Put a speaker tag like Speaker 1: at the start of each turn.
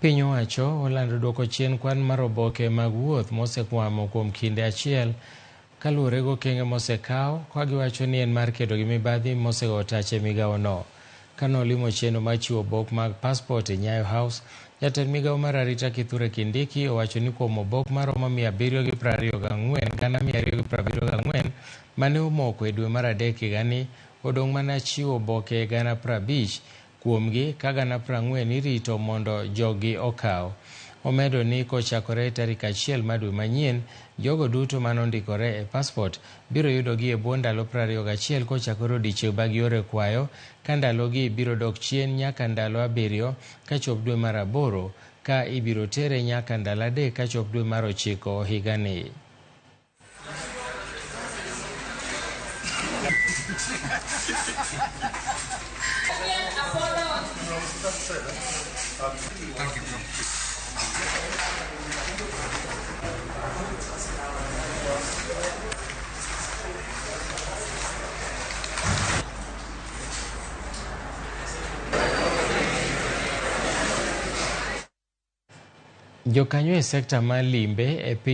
Speaker 1: Piny owacho olando duoko chien kwan mar oboke mag wuoth mosekwamo kuom kinde achiel kaluwore gi okenge mosekaw ka giwacho ni en mar kedo gi mibadhi mosego tach e migawono. Kanolimo chenro mar chiwo obok mag passport e Nyayo House, jatend migawo mar arita Kithure Kindiki owacho ni kuom obok maromo 724,274 mane omoko e dwe mar adek higani, odong' mana chiwo oboke 50,000 kuomgi ka 40,000 irito mondo jogi okaw. Omedo ni kochakore tarik 1 mar dwe manyien, jogo duto manondikore e passport biro yudogi e bwo ndalo 21 kochakore odiechieng' ma giore kwayo, ka ndalogi biro dok chien nyaka ndalo 7 kachop dwe mar 8 ka ibiro tere nyaka ndalo 3 kachop dwe mar 9 higani. Jokanyo e sekta mar limbe e piny